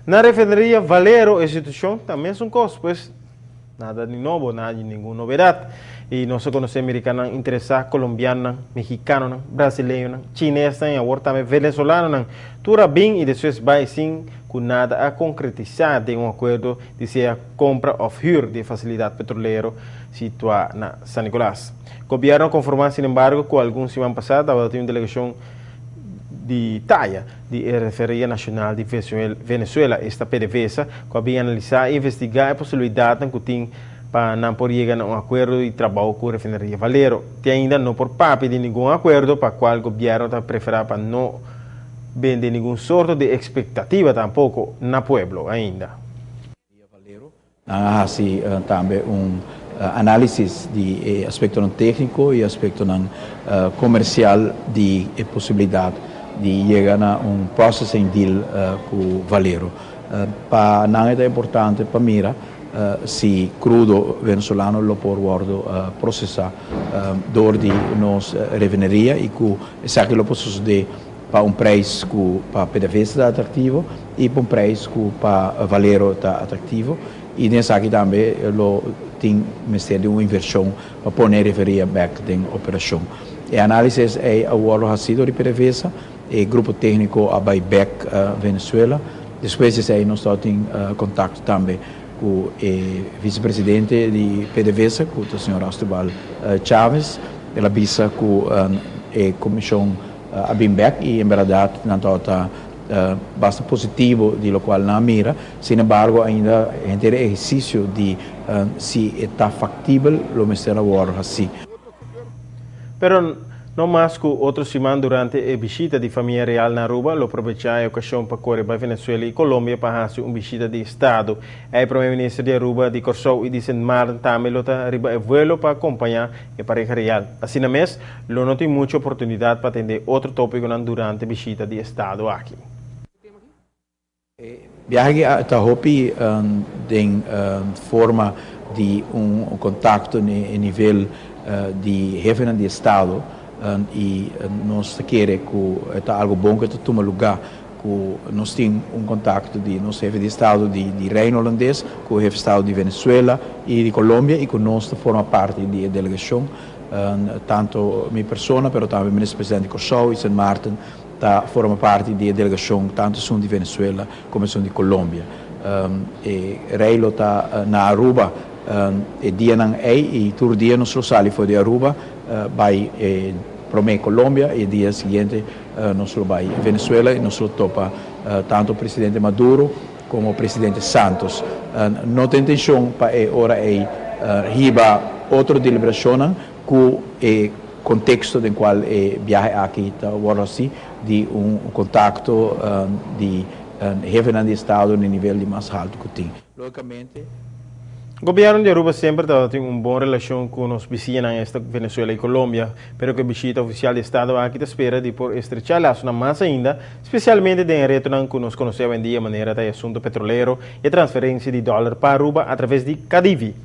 Na refineria Valero, e situacion ta mesun cos, pues nada di nobo, nada di ningun novedad. Y nos conoce americano interesa, colombiano, mexicano, brasileño, chines y awor tambe venezolano. Tur a bin y despues bay sin cu nada a concretisa den un acuerdo di sea compra of huur di facilidad petrolero situa na San Nicolas. Gobierno a conforma, sin embargo, cu algun siman pasa tabatin un delegacion di taya di Refineria Nacional di Venezuela, esta PDVSA, cu a bin analisa y investiga e posibilidad cu tin pa nan por yega na un acuerdo di trabou cu Refineria Valero. Te ainda no por papia di ningun acuerdo, pa cual gobierno ta prefera pa no bende ningun sorto di expectativa tampoco na pueblo ainda. A haci tambe un analisis di aspecto tecnico y aspecto comercial di posibilidad di yega na un processing deal cu Valero. Pa nan ta importante pa mira si crudo venezolano lo por wordo procesa door di nos refineria y cu esaki lo por sucede pa un prijs cu pa PDVSA ta atractivo y pa un prijs cu pa Valero ta atractivo, y den esaki tambe lo tin mester di un inversion pa pone refineria back den operacion. E analisis a wordo haci di PDVSA, e grupo tecnico a bay back Venezuela. Despues di esey nos tin contacto tambe cu e vicepresidente di PDVSA, cu ta señor Astrubal Chávez. El a bisa cu e comision a bin back y en berdad nan ta bastante positivo di locual nan a mira. Sin embargo, ainda e ehercicio di si ta factibel lo mester awor asina. Pero no mas cu otro siman, durante e bishita di famia real na Aruba, lo aprovecha e ocasion pa core pa Venezuela y Colombia pa haci un bishita di Estado. E prome minister di Aruba, di Corsou y di Sint Maarten tambe lo ta riba e vuelo pa acompaña e pareha real. Asina mes, lo no tin mucho oportunidad pa atende otro topico durante e bishita di Estado aki. Biahe ta hopi den forma di un contacto na nivel di hefe di Estado y nos kier cu ta algo bon cu ta tuma luga cu nos tin un contacto di nos hefe di Estado di Reino Hulandes cu hefe di Estado di Venezuela y di Colombia y cu nos forma parti di delegacion, tanto mi persona pero tambe minister presidente Corsou y Sint Maarten ta forma parti di delegacion, tanto esun di Venezuela como esun di Colombia. E rey lo ta na Aruba e dianan ey y tur dia nos lo sali for di Aruba bay prome Colombia y dia siguiente nos lo bay Venezuela y nos lo topa tanto presidente Maduro como presidente Santos. No tin intencion pa e ora ey hiba otro deliberacion cu e contexto den cual e biahe aki ta asina di un contacto di hefe di Estado na nivel di mas halto cu tin. Logicamente, Gobierno di Aruba semper tin un bon relacion cu nos bisiñanan, esta Venezuela y Colombia, pero cu e bishita oficial di Estado aki ta spera di por estrecha laso mas ainda, especialmente den reto cu nos conoce awendia, manera e asunto petrolero y transferencia di dollar pa Aruba a traves di Cadivi.